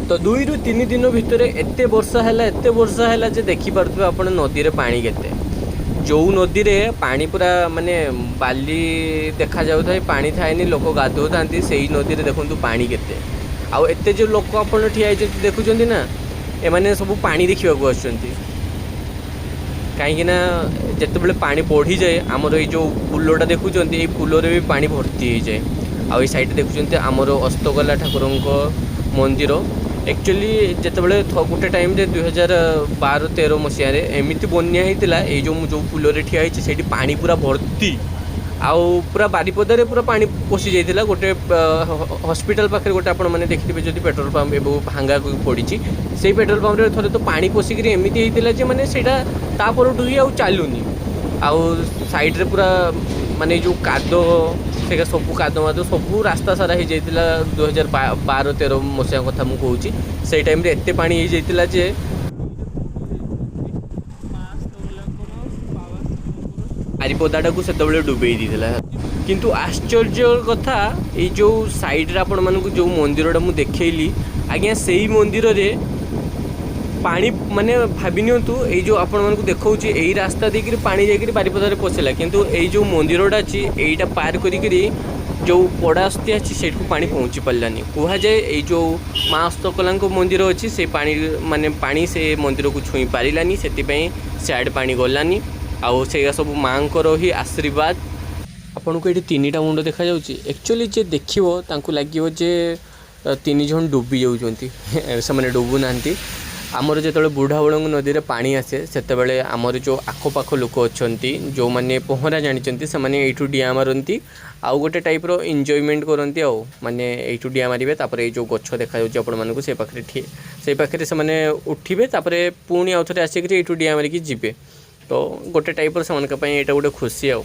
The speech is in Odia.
ତ 2ରୁ 3 ଦିନ ଭିତରେ ଏତେ ବର୍ଷା ହେଲା, ଏତେ ବର୍ଷା ହେଲା ଯେ ଦେଖିପାରୁଥିବେ ଆପଣ ନଦୀରେ ପାଣି କେତେ। ଯେଉଁ ନଦୀରେ ପାଣି ପୁରା ମାନେ ବାଲି ଦେଖାଯାଉଥାଏ, ପାଣି ଥାଏନି, ଲୋକ ଗାଧୋଉଥାନ୍ତି, ସେଇ ନଦୀରେ ଦେଖନ୍ତୁ ପାଣି କେତେ। ଆଉ ଏତେ ଯେଉଁ ଲୋକ ଆପଣ ଠିଆ ହେଇଛନ୍ତି ଦେଖୁଛନ୍ତି ନା, ଏମାନେ ସବୁ ପାଣି ଦେଖିବାକୁ ଆସୁଛନ୍ତି। କାହିଁକି ନା ଯେତେବେଳେ ପାଣି ବଢ଼ିଯାଏ, ଆମର ଏଇ ଯେଉଁ ପୁଲଟା ଦେଖୁଛନ୍ତି, ଏଇ ପୁଲରେ ବି ପାଣି ଭର୍ତ୍ତି ହେଇଯାଏ। ଆଉ ଏଇ ସାଇଡ଼୍ରେ ଦେଖୁଛନ୍ତି ଆମର ଅସ୍ତକଲା ଠାକୁରଙ୍କ ମନ୍ଦିର। ଆକ୍ଚୁଆଲି ଯେତେବେଳେ ଗୋଟେ ଟାଇମ୍ରେ 2012-13 ମସିହାରେ ଏମିତି ବନ୍ୟା ହେଇଥିଲା, ଏଇ ଯେଉଁ ମୁଁ ଯେଉଁ ପୁଲରେ ଠିଆ ହେଇଛି, ସେଇଠି ପାଣି ପୁରା ଭର୍ତ୍ତି ଆଉ ପୁରା ବାରିପଦାରେ ପୁରା ପାଣି ପଶି ଯାଇଥିଲା। ଗୋଟେ ହସ୍ପିଟାଲ ପାଖରେ ଗୋଟେ ଆପଣମାନେ ଦେଖିଥିବେ ଯଦି, ପେଟ୍ରୋଲ ପମ୍ପ ଏବେ ଭାଙ୍ଗାକୁ ପଡ଼ିଛି, ସେଇ ପେଟ୍ରୋଲ ପମ୍ପରେ ଥରେ ତ ପାଣି ପଶିକିରି ଏମିତି ହେଇଥିଲା ଯେ ମାନେ ସେଇଟା ତା ପରଠୁ ହିଁ ଆଉ ଚାଲୁନି। ଆଉ ସାଇଡ଼ରେ ପୁରା ମାନେ ଏଇ ଯେଉଁ କାଦ, ସେଇଟା ସବୁ କାଦ ମାଦ ସବୁ ରାସ୍ତା ସାରା ହେଇଯାଇଥିଲା। 2012-13 ମସିହା କଥା ମୁଁ କହୁଛି। ସେଇ ଟାଇମ୍ରେ ଏତେ ପାଣି ହେଇଯାଇଥିଲା ଯେ ମା ଅସ୍ତକଲାଙ୍କର, ବାବା ଶିବଙ୍କର। ବାରିପଦାଟାକୁ ସେତେବେଳେ ଡୁବେଇ ଦେଇଥିଲା। କିନ୍ତୁ ଆଶ୍ଚର୍ଯ୍ୟ କଥା, ଏଇ ଯେଉଁ ସାଇଡ଼ରେ ଆପଣମାନଙ୍କୁ ଯେଉଁ ମନ୍ଦିରଟା ମୁଁ ଦେଖେଇଲି ଆଜ୍ଞା, ସେଇ ମନ୍ଦିରରେ ପାଣି ମାନେ ଭାବି ନିଅନ୍ତୁ, ଏଇ ଯେଉଁ ଆପଣମାନଙ୍କୁ ଦେଖାଉଛି, ଏଇ ରାସ୍ତା ଦେଇକିରି ପାଣି ଯାଇକିରି ବାରିପଦାରେ ପଶିଲା। କିନ୍ତୁ ଏଇ ଯେଉଁ ମନ୍ଦିରଟା ଅଛି, ଏଇଟା ପାର କରିକିରି ଯେଉଁ ପଡ଼ା ଅସ୍ତି ଅଛି, ସେଇଠୁ ପାଣି ପହଞ୍ଚି ପାରିଲାନି। କୁହାଯାଏ ଏଇ ଯେଉଁ ମା ଅସ୍ତକଲାଙ୍କ ମନ୍ଦିର ଅଛି, ସେ ପାଣି ମାନେ ପାଣି ସେ ମନ୍ଦିରକୁ ଛୁଇଁ ପାରିଲାନି, ସେଥିପାଇଁ ସିଆଡ଼େ ପାଣି ଗଲାନି। ଆଉ ସେଇଟା ସବୁ ମାଆଙ୍କର ହିଁ ଆଶୀର୍ବାଦ। ଆପଣଙ୍କୁ ଏଇଠି ତିନିଟା ମୁଣ୍ଡ ଦେଖାଯାଉଛି। ଆକ୍ଚୁଆଲି ଯିଏ ଦେଖିବ ତାଙ୍କୁ ଲାଗିବ ଯେ ତିନି ଜଣ ଡୁବି ଯାଉଛନ୍ତି। ସେମାନେ ଡୁବୁ ନାହାନ୍ତି। ଆମର ଯେତେବେଳେ ବୁଢ଼ାବଳଙ୍ଗ ନଦୀରେ ପାଣି ଆସେ, ସେତେବେଳେ ଆମର ଯେଉଁ ଆଖପାଖ ଲୋକ ଅଛନ୍ତି, ଯେଉଁମାନେ ପହଁରା ଜାଣିଛନ୍ତି, ସେମାନେ ଏଇଠୁ ଡିଆଁ ମାରନ୍ତି ଆଉ ଗୋଟେ ଟାଇପ୍ର ଏନ୍ଜୟମେଣ୍ଟ କରନ୍ତି। ଆଉ ମାନେ ଏଇଠୁ ଡିଆଁ ମାରିବେ, ତାପରେ ଏଇ ଯେଉଁ ଗଛ ଦେଖାଯାଉଛି ଆପଣମାନଙ୍କୁ, ସେଇ ପାଖରେ ସେମାନେ ଉଠିବେ, ତାପରେ ପୁଣି ଆଉ ଥରେ ଆସିକିରି ଏଇଠୁ ଡିଆଁ ମାରିକି ଯିବେ। ତ ଗୋଟେ ଟାଇପ୍ର ସେମାନଙ୍କ ପାଇଁ ଏଇଟା ଗୋଟେ ଖୁସି। ଆଉ